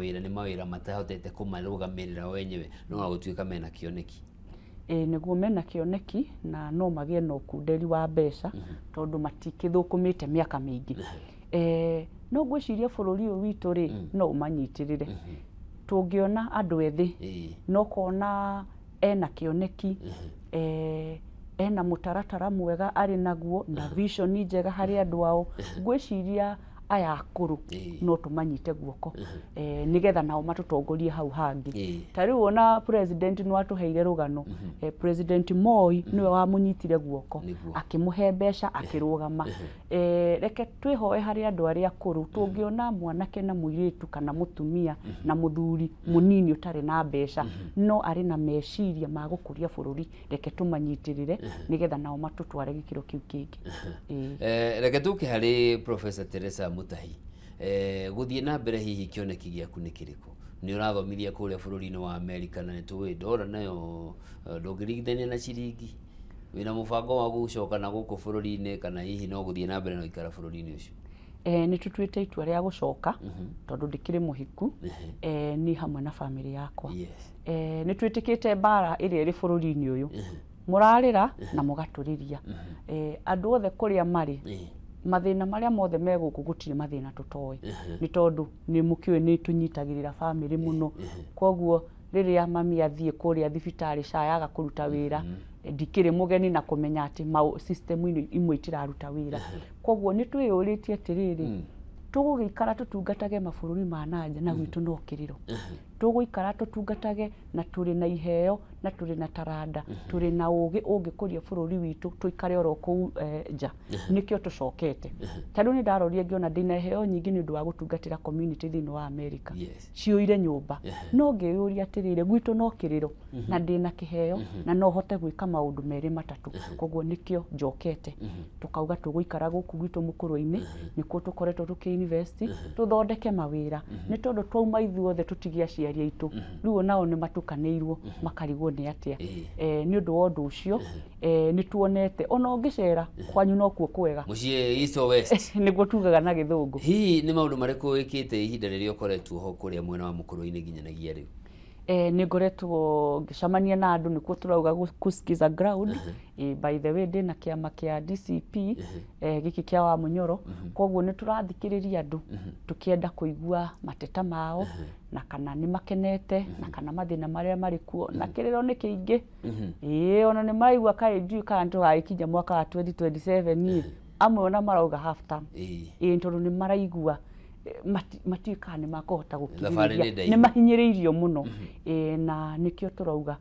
Mawĩra nĩ mawĩra matahotete kũmarũgamĩrĩra o enyewe, no ona gũtuĩka mena kĩoneki. Ĩĩ nĩguo, mena kĩoneki na no magĩe na ũkunderi wa mbeca tondũ matikĩthũkũmĩte mĩaka mĩingĩ. No ngwĩciria bũrũri ũyũ witũ rĩ, no ũmanyitĩrĩre. Tũngĩona andũ ethĩ na ũkona ena kĩoneki, ena mũtaratara mwega arĩ naguo na vision njega harĩ andũ ao, ngwĩciria aya akũrũ no tũmanyite guoko nĩgetha nao matũtongorie hau hangĩ. Ta rĩu ona president nĩ watũheire rũgano, President Moi nĩwe wamũnyitire guoko akĩmũhe mbeca akĩrũgama. Reke twĩhoe harĩ andũ arĩa akũrũ, tũngĩona mwanake na mũirĩtu kana mũtumia na mũthuri mũnini ũtarĩ na mbeca no arĩ na meciria ma gũkũria bũrũri, reke tũmanyitĩrĩre nĩgetha nao matũtware gĩkĩro kĩu kĩngĩ. Ĩĩ. Reke tũke harĩ Professor Teresa Mutahi. Gũthiĩ na mbere, hihi kĩoneki gĩaku nĩ kĩrĩkũ? Nĩ ũrathomithia kũrĩa bũrũri-inĩ wa Amerika na nĩ tũĩ ndora nayo ndũngĩringithania na ciringi. Wĩna mũbango wa gũcoka na gũkũ bũrũri-inĩ kana hihi no gũthiĩ na mbere na gũikara bũrũri-inĩ ũcio? Nĩ tũtuĩte itua rĩa gũcoka tondũ ndĩkĩrĩ mũhiku, niĩ hamwe na bamĩrĩ yakwa. Nĩ twĩtĩkĩte mbara ĩrĩa ĩrĩ bũrũri-inĩ ũyũ, mũrarĩra na mũgatũrĩria. Andũ othe kũrĩa marĩ, mathĩna marĩa mothe me gũkũ, gũtirĩ mathĩna tũtoĩ, nĩ tondũ nĩ mũkĩũĩ nĩ tũnyitagĩrĩra bamĩrĩ mũno. Koguo rĩrĩa mami athiĩ kũrĩa thibitarĩ, SHA yaga kũruta wĩra, ndikĩrĩ mũgeni na kũmenya atĩ system-inĩ imwe itiraruta wĩra. Koguo nĩ twĩyũrĩtie atĩrĩrĩ, tũgũgĩikara tũtungatage mabũrũri ma nanja na gwitũ no kĩrĩro? Tũgũikara tũtungatage na tũrĩ na iheo na tũrĩ na taranda, tũrĩ na ũgĩ ũngĩkũria bũrũri witũ, tũikare oro kũu nja? Nĩkĩo tũcokete. Ta rĩu nĩ ndarorire ngĩona ndĩna iheo nyingĩ nĩ ũndũ wa gũtungatĩra community thĩinĩ wa America, ciũire nyũmba, no ngĩyũria atĩrĩrĩ, gwitũ no kĩrĩro na ndĩna kĩheo na no hote gwĩka maũndũ merĩ matatũ. Koguo nĩkĩo njokete, tũkauga tũgũikara gũkũ gwitũ mũkũrũ-inĩ, nĩkuo tũkoretwo tũkĩ-invest, tũthondeke mawĩra, nĩ tondũ twauma ithuothe tũtige aciari aitũ, rĩu onao nĩ matukanĩirwo makarigwo nĩ atĩa. Nĩ ũndũ wa ũndũ ũcio, nĩ tuonete ona ũngĩcera kwanyu nokuo kwega. Mũciĩ east or west. Nĩguo tugaga na Gĩthũngũ. Hihi nĩ maũndũ marĩkũ wĩkĩte ihinda rĩrĩa ũkoretwo ho kũrĩa mwena wa mũkũrũ-inĩ nginyanagia rĩu? Nĩ ngoretwo ngĩcemania na andũ, nĩkuo tũrauga kusikiza ground. By the way, ndĩna kĩama kĩa DCP, gĩkĩ kĩa wa Mũnyoro, koguo nĩ tũrathikĩrĩria andũ tũkĩenda kũigua mateta mao na kana nĩ makenete na kana mathĩna marĩa marĩ kuo, na kĩrĩro nĩ kĩingĩ. Ĩĩ, ona nĩ maraigua kaĩ ndiũĩ kana tũgagĩkinya mwaka wa 2027 ĩ, amwe ona marauga half term. Ĩĩ, tondũ nĩ maraigua matiũĩ kana nĩ makũhota Thabarĩ nĩ gũkirĩrĩria. ndaihu. Nĩ mahinyĩrĩirio mũno. Ĩĩ, na nĩkĩo tũrauga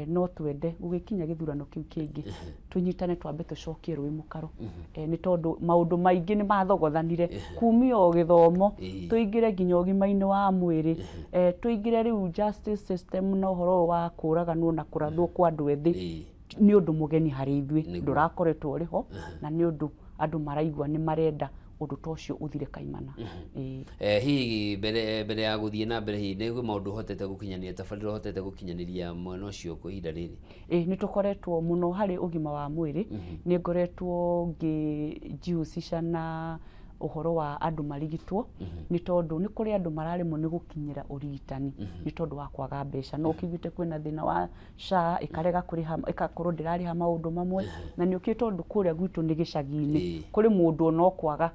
no twende gũgĩkinya gĩthurano kĩu kĩngĩ tũnyitane, twambe tũcokie rũĩ mũkaro, nĩ tondũ maũndũ maingĩ nĩ mathogothanire kumia o gĩthomo, tũingĩre nginya ũgima-inĩ wa mwĩrĩ, tũingĩre rĩu justice system na ũhoro ũyũ wa kũraganwo na kũrathwo kwa andũ ethĩ. Nĩ ũndũ mũgeni harĩ ithuĩ, ndũrakoretwo ũrĩ ho, na nĩ ũndũ andũ maraigua nĩ marenda ũndũ ta ũcio ũthire kaimana. Ĩĩ. Hihi mbere ya gũthiĩ na mbere, hihi nĩ kwĩ maũndũ ũhotete gũkinyanĩria, tabarĩra ũhotete gũkinyanĩria mwena ũcio kwa ihinda rĩrĩ? Ĩĩ, nĩ tũkoretwo mũno harĩ ũgima wa mwĩrĩ. Nĩ ngoretwo ngĩjihusisha na ũhoro wa andũ marigitwo, nĩ tondũ nĩ kũrĩ andũ mararemwo nĩ gũkinyĩra ũrigitani nĩ tondũ wa kwaga mbeca. No ũkĩiguĩte kwĩna thĩna wa SHA ĩkarega kũrĩha, ĩgakorwo ndĩrarĩha maũndũ mamwe, na nĩ ũkĩũĩ tondũ kũrĩa gwitũ nĩ gĩcagi-inĩ, kũrĩ mũndũ ona ũkwaga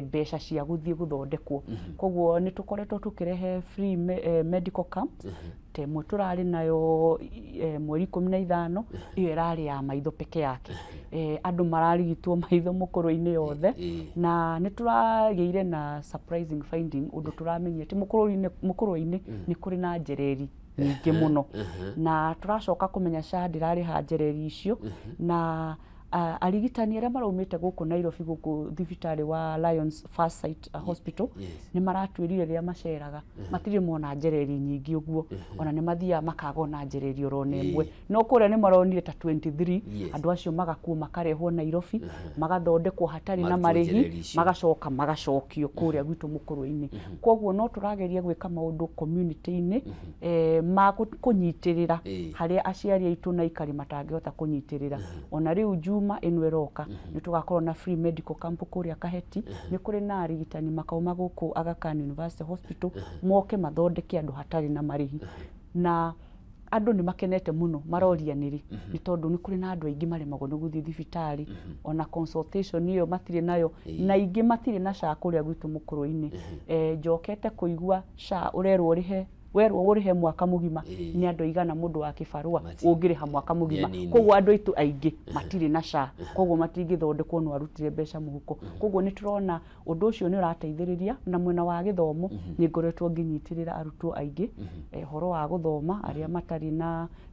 mbeca cia gũthiĩ gũthondekwo. Koguo nĩ tũkoretwo tũkĩrehe free medical camps, ta ĩmwe tũrarĩ nayo mweri 15, ĩyo ĩrarĩ ya maitho peke yake. Andũ mararigitwo maitho mũkũrũ-inĩ yothe, na nĩ tũragĩire na surprising finding, ũndũ tũramenyire atĩ mũkũrũ-inĩ nĩ kũrĩ na njereri nyingĩ mũno, na tũracoka kũmenya SHA ndĩrarĩha njereri icio, na arigitani arĩa maraumĩte gũkũ Nairobi, gũkũ thibitarĩ wa Lions First Sight Hospital, nĩ maratwĩrire rĩrĩa maceraga matirĩ mona njereri nyingĩ ũguo, ona nĩ mathiaga makaga ona njereri oro na ĩmwe, no kũrĩa nĩ maronire ta 23. Andũ acio magakuo makarehwo Nairobi, magathondekwo hatarĩ na Marutwo marĩhi, njereri icio. Magacoka magacokio kũrĩa gwitũ mũkũrũ-inĩ. Koguo no tũrageria gwĩka maũndũ community-inĩ ma kũnyitĩrĩra harĩa aciari aitũ na aikari matangĩhota kũnyitĩrĩra. Ona rĩu June Juma ĩno ĩroka nĩ tũgakorwo na free medical camp kũrĩa Kaheti. Nĩ kũrĩ na arigitani makauma gũkũ Aga Khan University Hospital moke mathondeke andũ hatarĩ na marĩhi. Na andũ nĩ makenete mũno, maroria nĩrĩ, nĩ tondũ nĩ kũrĩ na andũ aingĩ maremagwo nĩ gũthiĩ thibitarĩ, ona consultation ĩyo matirĩ nayo, na aingĩ matirĩ na SHA kũrĩa gwitũ mũkũrũ-inĩ. Njokete kũigua SHA ũrerwo ũrĩhe, werwo ũrĩhe mwaka mũgima, nĩ andũ aigana mũndũ wa kĩbarũa ũngĩrĩha mwaka mũgima? Koguo andũ aitũ aingĩ matirĩ na SHA, koguo matingĩthondekwo no arutire mbeca mũhuko. Koguo nĩ tũrona ũndũ ũcio nĩ ũrateithĩrĩria. Na mwena wa gĩthomo nĩ ngoretwo ngĩnyitĩrĩra arutwo aingĩ ũhoro wa gũthoma arĩa matarĩ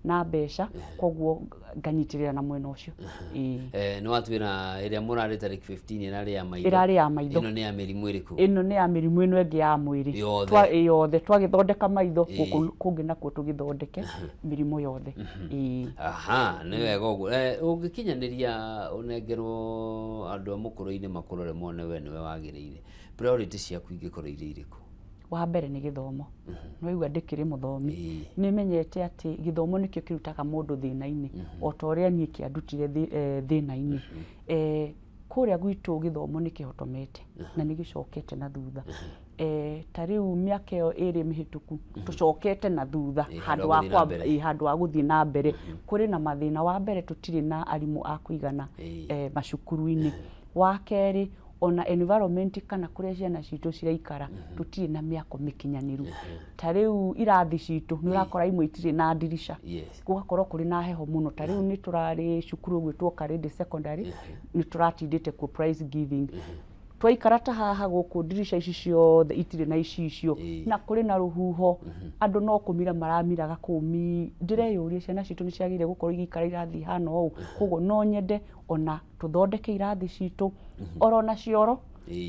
na mbeca, koguo nganyitĩrĩra na mwena ũcio, ĩĩ. Nĩ watwĩra ĩrĩa mũrarĩ tarĩki 15 ĩrarĩ ya maitho. Ĩrarĩ ya maitho. Ĩno nĩ ya mĩrimũ ĩrĩkũ? Ĩno nĩ ya mĩrimũ ĩno ĩngĩ ya mwĩrĩ. Yothe. Ĩ, yothe. Twagĩthondeka maitho, gũkũ kũngĩ nakuo tũgĩthondeke mĩrimũ yothe, ĩĩ. Aha, nĩ wega ũguo. Ũngĩkinyanĩria ũnengerwo andũ a mũkũrũ-inĩ makũrore mone we nĩwe wagĩrĩire, priority ciaku ingĩkorwo irĩ irĩkũ? Wa mbere nĩ gĩthomo. Nĩwaigua ndĩkĩrĩ mũthomi. Nĩ menyete atĩ gĩthomo nĩkĩo kĩrutaga mũndũ thĩna-inĩ, o ta ũrĩa niĩ kĩandutire thĩna-inĩ. Kũrĩa gwitũ gĩthomo nĩ kĩhotomete na nĩ gĩcokete na thutha. Ta rĩu mĩaka ĩyo 2 mĩhĩtũku tũcokete na thutha handũ ha handũ wa gũthiĩ na mbere. Ĩ, handũ wa gũthiĩ na mbere. Kũrĩ na mathĩna. Wa mbere, tũtirĩ na arimũ a kũigana macukuru-inĩ. Wa kerĩ, ona environment kana kũrĩa ciana citũ ciraikara, tũtirĩ na mĩako mĩkinyanĩru. Ta rĩu irathi citũ nĩ ũrakora imwe itirĩ na ndirica, gũgakorwo kũrĩ na heho mũno. Ta rĩu nĩ tũrarĩ cukuru ũgwĩtwo Karĩndĩ Secondary, nĩ tũratindĩte kuo prize giving. Twaikara ta haha gũkũ, ndirica ici ciothe itirĩ na icicio na kũrĩ na rũhuho, andũ no kũmira maramiraga kũu. Mi ndĩreyũria, ciana citũ nĩ ciagĩrĩire gũkorwo igĩikara irathi ihana ũũ? Koguo no nyende ona tũthondeke irathi citũ, oro na cioro.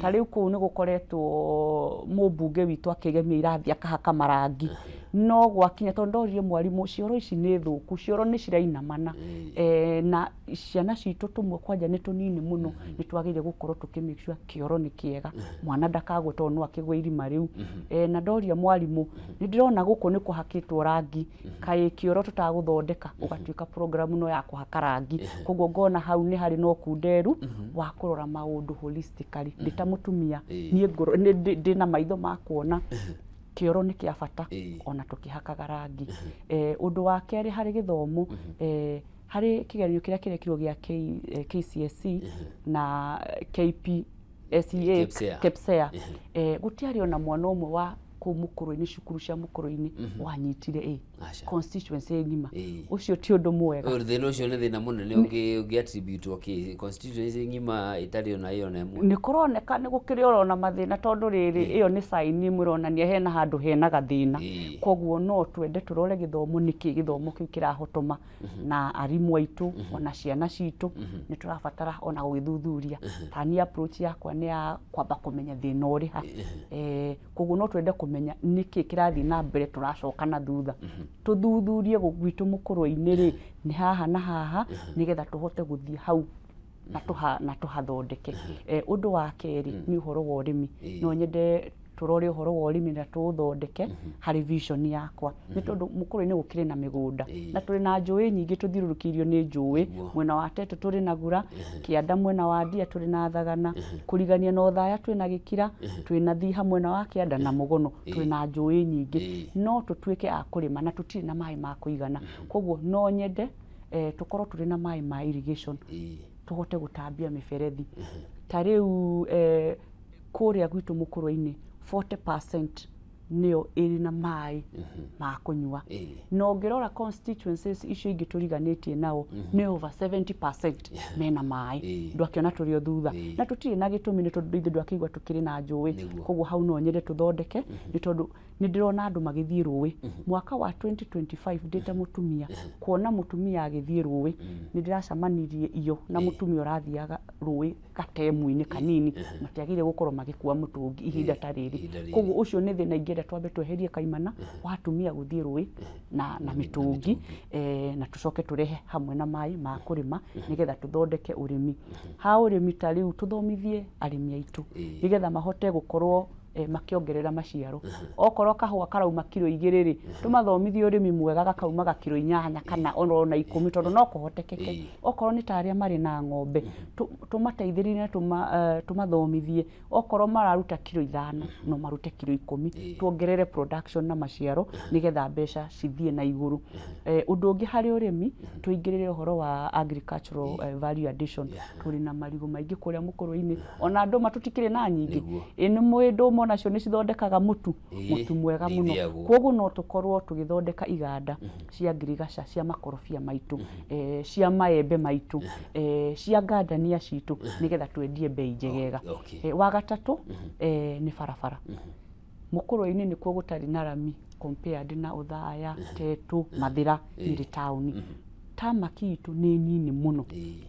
Ta rĩu kũu nĩ gũkoretwo mũmbunge witũ akĩgemia irathi, akahaka marangi, no gwakinya tondũ ndoririe mwarimũ, cioro ici nĩ thũku, cioro nĩ cirainamana, na ciana citũ tũmwe kwanja nĩ tũnini mũno. Nĩ twagĩrĩire gũkorwo tũkĩ make sure kĩoro nĩ kĩega, mwana ndakagwe tondũ no akĩgwe irima rĩu. Na ndoria mwarimũ, nĩ ndĩrona gũkũ nĩ kũhakĩtwo rangi, kaĩ kĩoro tũtagũthondeka ũgatuĩka program no ya kũhaka rangi? Koguo ngona hau nĩ harĩ na ũkunderu wa kũrora maũndũ holistically. Ndĩ ta mũtumia, niĩ nĩ ndĩna maitho ma kuona kĩoro nĩ kĩa bata ona tũkĩhakaga rangi. Ũndũ wa kerĩ harĩ gĩthomo, harĩ kĩgeranio kĩrĩa kĩrekirwo gĩa KCSE na KPSEA. KPSEA. KPSEA, gũtiarĩ ona mwana ũmwe wa kũu mũkũrũ-inĩ, cukuru cia mũkũrũ-inĩ wanyitire A. Aca. Constituency ng'ima. Ũcio ti ũndũ mwega. Ũyũ thĩna ũcio nĩ thĩna mũnene ũngĩ attribute kĩ constituency ng'ima ĩtarĩ ona ĩyo na ĩmwe. Nĩ kũroneka nĩ gũkĩrĩ oro na mathĩna, tondũ rĩrĩ, ĩyo nĩ sign ĩmwe ĩronania hena handũ hena gathĩna. Koguo no twende tũrore gĩthomo, nĩkĩ gĩthomo kĩu kĩrahotoma na arimũ aitũ ona ciana citũ. Nĩ tũrabatara ona gũgĩthuthuria. Ta niĩ approach yakwa nĩ ya kwamba kũmenya thĩna ũrĩ ha. Koguo no twende kũmenya nĩkĩ kĩrathiĩ na mbere tũracoka na thutha, tũthuthurie gwitũ mũkũrũ-inĩ rĩ, nĩ haha na haha, nĩgetha tũhote gũthiĩ hau na tũhathondeke. Ũndũ wa kerĩ nĩ ũhoro wa ũrĩmi. No nyende tũrore ũhoro wa ũrĩmi na tũũthondeke harĩ vision yakwa, nĩ tondũ mũkũrũ-inĩ gũkĩrĩ na mĩgũnda na tũrĩ na njũĩ nyingĩ, tũthiũrũrũkĩirio nĩ njũĩ. Mwena wa Tetu tũrĩ na Gura, kĩanda mwena wa Ndia tũrĩ na Thagana, kũrigania na Othaya twĩ na Gĩkira, twĩ na Thiha mwena wa kĩanda na Mũgono. Twĩ na njũĩ nyingĩ, no tũtuĩke a kũrĩma na tũtirĩ na maĩ ma kũigana. Koguo no nyende tũkorwo tũrĩ na maĩ ma irrigation, tũhote gũtambia mĩberethi. Ta rĩu kũrĩa gwitũ mũkũrũ-inĩ 40% nĩyo ĩrĩ na maĩ ma kũnyua, na ũngĩrora constituencies icio ingĩ tũriganĩtie nao, nĩ over 70% mena maĩ. Ndwakĩona tũrĩ o thutha na tũtirĩ na gĩtũmi, nĩ tondũ ithuĩ ndwakĩigua tũkĩrĩ na njũĩ. Koguo hau no nyende tũthondeke, nĩ tondũ nĩ ndĩrona andũ magĩthiĩ rũĩ. Mwaka wa 2025, ndĩ ta mũtumia, kuona mũtumia agĩthiĩ rũĩ, nĩ ndĩracemanirie iyo na mũtumia ũrathiaga rũĩ gatemu-inĩ kanini. Matiagĩrĩire gũkorwo magĩkua mũtũngi ihinda ta rĩrĩ. Ihinda rĩrĩ. Koguo ũcio nĩ thĩna ingĩenda twambe tweherie kaimana wa atumia gũthiĩ rũĩ na mĩtũngi, na tũcoke tũrehe hamwe na maĩ ma kũrĩma, nĩgetha tũthondeke ũrĩmi. Ha ũrĩmi, ta rĩu tũthomithie arĩmi aitũ nĩgetha mahote gũkorwo Makĩongerera maciaro. Okorwo kahũa karauma kiro 2 rĩ, tũmathomithie ũrĩmi mwega gakaumaga kiro 8 kana ona 10 tondũ no kũhotekeke. Okorwo nĩ ta arĩa marĩ na ng'ombe, tũmateithĩrĩrie na tũmathomithie, okorwo mararuta kiro 5 no marute kiro 10, tuongerere production na maciaro nĩgetha mbeca cithiĩ na igũrũ. Ũndũ ũngĩ harĩ ũrĩmi, tũingĩrĩre ũhoro wa agricultural value addition. Tũrĩ na marigũ maingĩ kũrĩa mũkũrũ-inĩ, ona ndũma tũtikĩrĩ na nyingĩ. Ĩ nĩ mũĩ ndũma onacio nĩ cithondekaga mũtu, mũtu mwega mũno. Koguo no tũkorwo tũgĩthondeka iganda cia ngirigaca cia makorobia maitũ, cia maembe maitũ, cia ngandania citũ, nĩgetha twendie bei njegega. Wa gatatũ nĩ barabara. Mũkũrwe-inĩ nĩkuo gũtarĩ na rami compared na Othaya, Tetu, Mathĩra, Nyĩrĩ taũni. Tamaki itũ nĩ nini mũno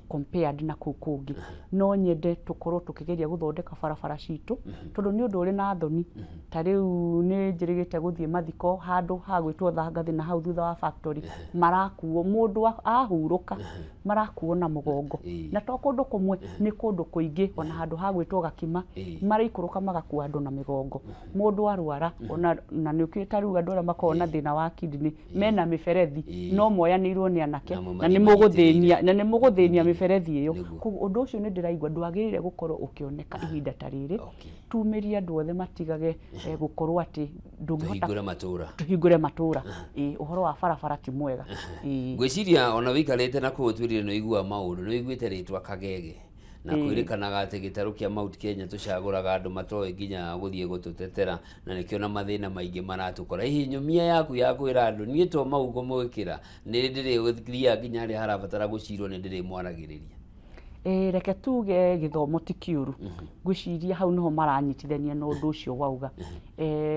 compared na kũu kũngĩ. No nyende tũkorwo tũkĩgeria gũthondeka barabara citũ, tondũ nĩ ũndũ ũrĩ na thoni. Ta rĩu nĩ njĩrĩgĩte gũthiĩ mathiko handũ hagwĩtwo Thangathĩ na hau thutha wa factory, marakuo mũndũ ahurũka, marakuo na mũgongo. Na to kũndũ kũmwe, nĩ kũndũ kũingĩ, ona handũ hagwĩtwo Gakima, maraikũrũka magakua andũ na mĩgongo. Mũndũ arwara, ona na nĩ ũkĩũĩ ta rĩu andũ arĩa makoragwo na thĩna wa kidney, mena mĩberethi, no moyanĩirwo nĩ anake, na nĩ mũgũthĩnia, na nĩ mũgũthĩnia mĩberethi ĩyo. Koguo ũndũ ũcio nĩ ndĩraigua ndwagĩrĩire gũkorwo ũkĩoneka ihinda ta rĩrĩ. Tumĩrie andũ othe matigage gũkorwo atĩ ndũngĩhota tũhingũre matũra, tũhingũre matũra. Ĩĩ, ũhoro wa barabara ti mwega. Ngwĩciria ona wĩikarĩte na kũu twĩrire nĩ ũiguaga maũndũ, nĩ ũiguĩte rĩtwa Kagege. Na kwĩrĩkanaga atĩ gĩtarũ kĩa Mount Kenya tũcagũraga andũ matoĩ nginya gũthiĩ gũtũtetera, na nĩkĩo na mathĩna maingĩ maratũkora. Hihi nyũmia yaku ya kwĩra andũ niĩ to mau ngũmwĩkĩra, nĩ ndĩrĩthiaga nginya harĩa harabatara gũcirwo, nĩ ndĩrĩmwaragĩrĩria? Reke tuge gĩthomo ti kĩũru. Ngwĩciria hau nĩho maranyitithania na ũndũ ũcio wauga.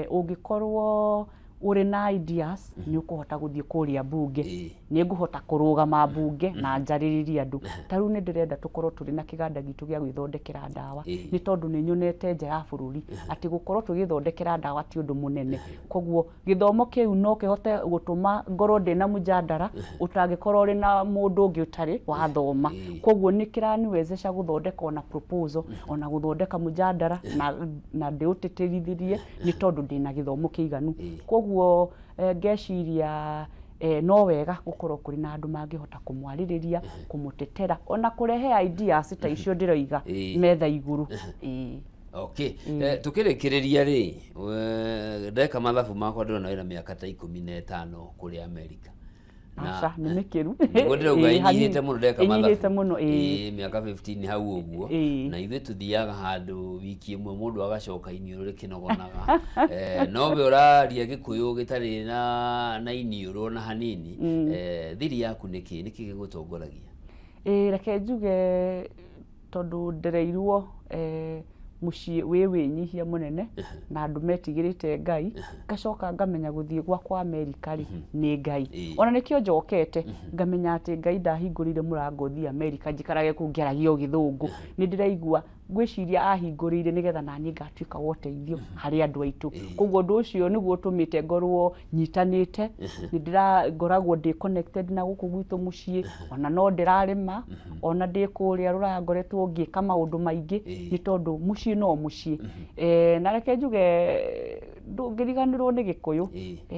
Ũngĩkorwo ũrĩ na ideas, nĩ ũkũhota gũthiĩ kũrĩa mbunge. Nĩ ngũhota kũrũgama mbunge na njarĩrĩrie andũ. Ta rĩu nĩ ndĩrenda tũkorwo tũrĩ na kĩganda gitũ gĩa gwĩthondekera ndawa, nĩ tondũ nĩ nyonete nja ya bũrũri atĩ gũkorwo tũgĩthondekera ndawa ti ũndũ mũnene. Koguo gĩthomo kĩu no kĩhote gũtũma ngorwo ndĩna mũjandara ũtangĩkorwo ũrĩ na mũndũ ũngĩ ũtarĩ wathoma. Koguo nĩ kĩraniwezesha gũthondeka ona proposal, ona gũthondeka mũjandara na ndĩũtĩtĩrithirie nĩ tondũ ndĩna gĩthomo kĩiganu. Koguo ngeciria no wega gũkorwo kũrĩ na andũ mangĩhota kũmwarĩrĩria, kũmũtetera, ona kũrehe ideas ta icio ndĩroiga metha igũrũ. Okay. Tukĩrĩkĩrĩria rĩ, ndeka mathabu makwa ndĩrona wĩna mĩaka ta 15 kũrĩa Amerika. Aca, nĩ mĩkĩru. Nĩguo ndĩrauga ĩnyihĩte mũno ndeka mathabu. Ĩnyihĩte mũno, ĩĩ. Mĩaka 15 hau ũguo. Na ithuĩ tũthiaga handũ wiki ĩmwe mũndũ agacoka iniũrũ rĩkĩnogonaga. No we ũraria Gĩkũyũ gĩtarĩ na iniũrũ ona hanini. Thiri yaku nĩ kĩ? Nĩkĩ gĩgũtongoragia? Reke njuge tondũ ndereirwo mũciĩ wĩ wĩnyihia mũnene na andũ metigĩrĩte Ngai, ngacoka ngamenya gũthiĩ gwakwa Amerika rĩ nĩ Ngai. Ona nĩkĩo njokete ngamenya atĩ Ngai ndahingũrĩire mũrango thiĩ Amerika njikarage kũu ngĩaragia o gĩthũngũ. Nĩ ndĩraigua ngwĩciria ahingũrĩire nĩgetha naniĩ ngatuĩka wa ũteithio harĩ andũ aitũ. Koguo ũndũ ũcio nĩguo ũtũmĩte ngorwo nyitanĩte, nĩ ngoragwo ndĩ connected na gũkũ gwitũ mũciĩ, ona no ndĩrarĩma, ona ndĩ kũrĩa rũraya ngoretwo ngĩka maũndũ maingĩ, nĩ tondũ mũciĩ no mũciĩ. Na reke njuge ndũngĩriganĩrwo nĩ Gĩkũyũ,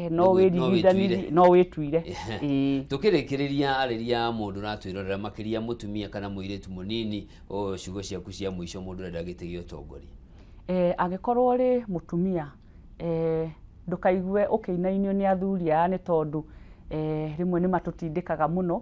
no wĩririkanie, no wĩtuire. Tũkĩrĩkĩrĩria arĩria mũndũ ũratwĩrorera makĩria mũtumia kana mũirĩtu mũnini, ciugo ciaku cia mũico mũndũ ũrenda gĩtĩ gĩa ũtongoria. Angĩkorwo ũrĩ mũtumia, ndũkaigue ũkĩinainio nĩ athuri aya nĩ tondũ rĩmwe nĩ matũtindĩkaga mũno,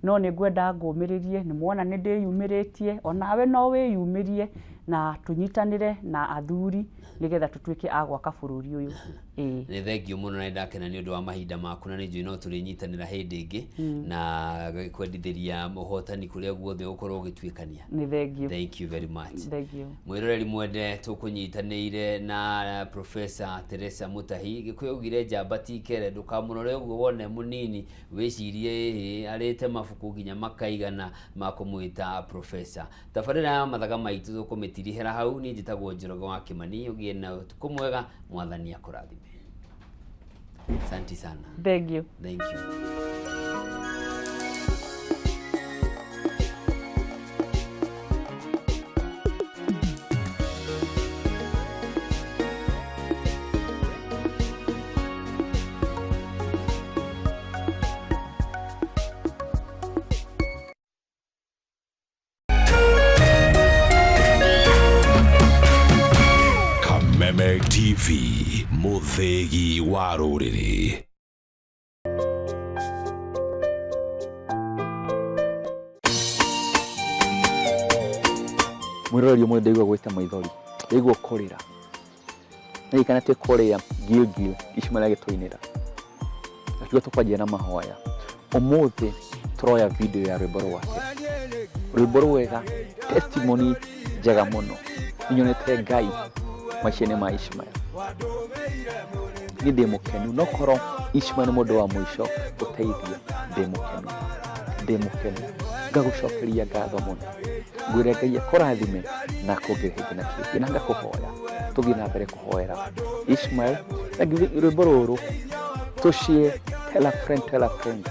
no nĩ ngwenda ngũmĩrĩrie, nĩ muona nĩ ndĩyumĩrĩtie, onawe no wĩyumĩrie na tũnyitanĩre na athuri nĩgetha tũtuĩke a gwaka bũrũri ũyũ. Nĩ thengio mũno na nĩndakena nĩ ũndũ wa mahinda maku, na nĩ njũĩ no tũrĩnyitanĩra hĩndĩ ĩngĩ na kwendithĩria ũhotani kũrĩa guothe ũgũkorwo ũgĩtuĩkania. Nĩ thengio. Thank you very much. Thengio. Mwĩroreri mwende, tũkũnyitanĩire na Professor Teresa Mutahi. Gĩkũyũ augire njamba ti kere, ndũkamũrore ũguo wone mũnini wĩcirie ĩhĩ arĩte mabuku nginya makaigana ma kũmwĩta professor. Tabarĩra ya mathaga maitũ tũkũmĩtirihĩra hau. Niĩ njĩtagwo Njoroge wa Kĩmani, ũgĩe na ũtukũ mwega, Mwathani akũrathime. Asante sana. Thank you. Thank you. TV, mũthĩgi wa rũrĩrĩ. Mwĩroreri ũmwe ndaigua gwĩta maithori, ndaigua kũrĩra, ndirikana twĩ kũrĩa Gilgil Ishmael agĩtũinĩra, akiuga tũkwanjia na mahoya. Ũmũthĩ tũroya video ya rwĩmbo rwake, rwĩmbo rwega, testimony njega mũno. Nĩnyonete Ngai maica-inĩ ma Ishmael. Niĩ ndĩ mũkenu, no korwo Ishmael nĩ mũndũ wa mũico gũteithia, ndĩ mũkenu, ndĩ mũkenu, ngagũcokeria ngatho mũno, ngwĩre Ngai akũrathime na akuongerere kĩngĩ na kĩngĩ, na ngakũhoya tũthiĩ na mbere kũhoera Ishmael na rwĩmbo rũrũ tũshare, tell a friend, tell a friend,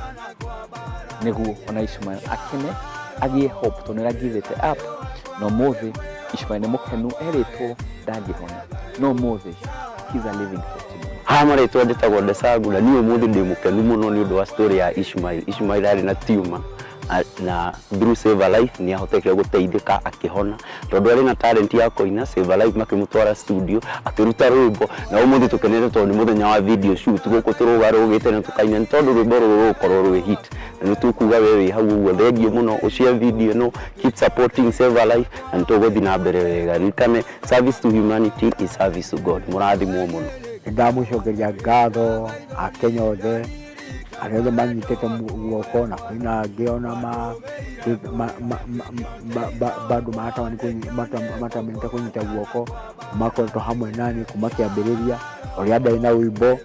nĩguo ona Ishmael akene, agĩe hope, tondũ nĩaragivĩte up, na ũmũthĩ Ishmael nĩ mũkenu, erĩtwo ndangĩhona, no ũmũthĩ he's a living testimony. Haha marĩtwa njĩtagwo Ndesangu na niĩ ũmũthĩ ndĩ mũkenu mũno nĩ ũndũ wa story ya Ishmael. Ishmael arĩ na tumor na through Save a Life nĩ ahotete gũteithĩka akĩhona tondũ arĩ na talent ya kũina. Save a Life makĩmũtwara studio akĩruta rwĩmbo, na ũmũthĩ tũkenete tondũ nĩ mũthenya wa video shoot gũkũ tũrũgarũgĩte na tũkaina nĩ tondũ rwĩmbo rũrũ rũgũkorwo rwĩ hit, na nĩ tũkuga we wĩ hau ũguo thengiũ mũno ũshare video ĩno, keep supporting Save a Life na nĩ tũgũthiĩ na mbere wega. Ririkane, service to humanity is service to God. Mũrathimwo mũno. Nĩ ndamũcokeria ngatho Akenya othe arĩa othe manyitĩte guoko, na kwĩna angĩ ona bado matamenyete kũnyita guoko, makoretwo hamwe nani kuma kĩambĩrĩria ũrĩa ndarĩ na wĩimbo.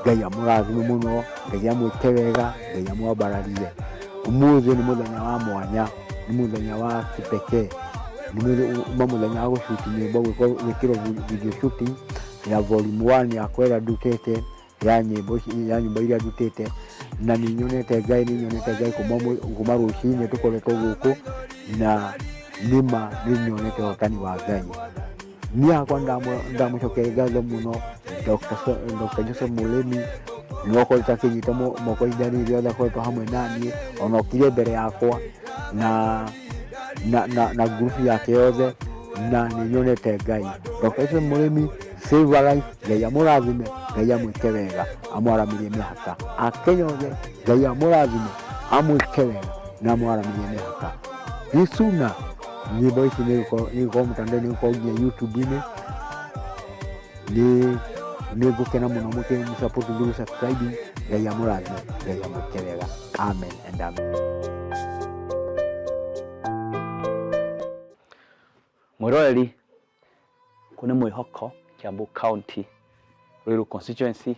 Ngai amũrathime mũno, Ngai amwĩke wega, Ngai amwambararie. Ũmũthĩ nĩ mũthenya wa mwanya, nĩ mũthenya wa kipekee, nĩ mũthenya wa gũshoot nyĩmbo, gwĩkĩrwo video shooting ya volume 1 yakwa ĩrĩa ndutĩte ya nyĩmbo, ya nyĩmbo iria ndutĩte, na nĩ nyonete Ngai, nĩ nyonete Ngai kuma rũcinĩ tũkoretwo gũkũ, na nĩma nĩ nyonete ũhotani wa Ngai. Niĩ hakwa ndamũcokeria ngatho mũno Dr. Joseph Mũrĩmi, nĩwe ũkoretwo akĩnyita moko ihinda rĩrĩ rĩothe akoretwo hamwe naniĩ, ona okire mbere yakwa na ngurubu yake yothe, na nĩ nyonete Ngai. Dr. Joseph Mũrĩmi, Save a Life, Ngai amũrathime, Ngai amwĩke wega, amwaramĩrie mĩhaka. Akenya othe, Ngai amũrathime, amwĩke wega na amwaramĩrie mĩhaka. Gĩcuna nyĩmbo ici nĩ igũkorwo mũtandao-inĩ, nĩ igũkorwo nginya YouTube-inĩ. Nĩ ngũkena mũno mũkĩ support through subscribing. Ngai amũrathime, Ngai amwĩke wega. Amen and amen. Mwĩroreri, kũ nĩ mwĩhoko Kiambu County, Ruiru constituency.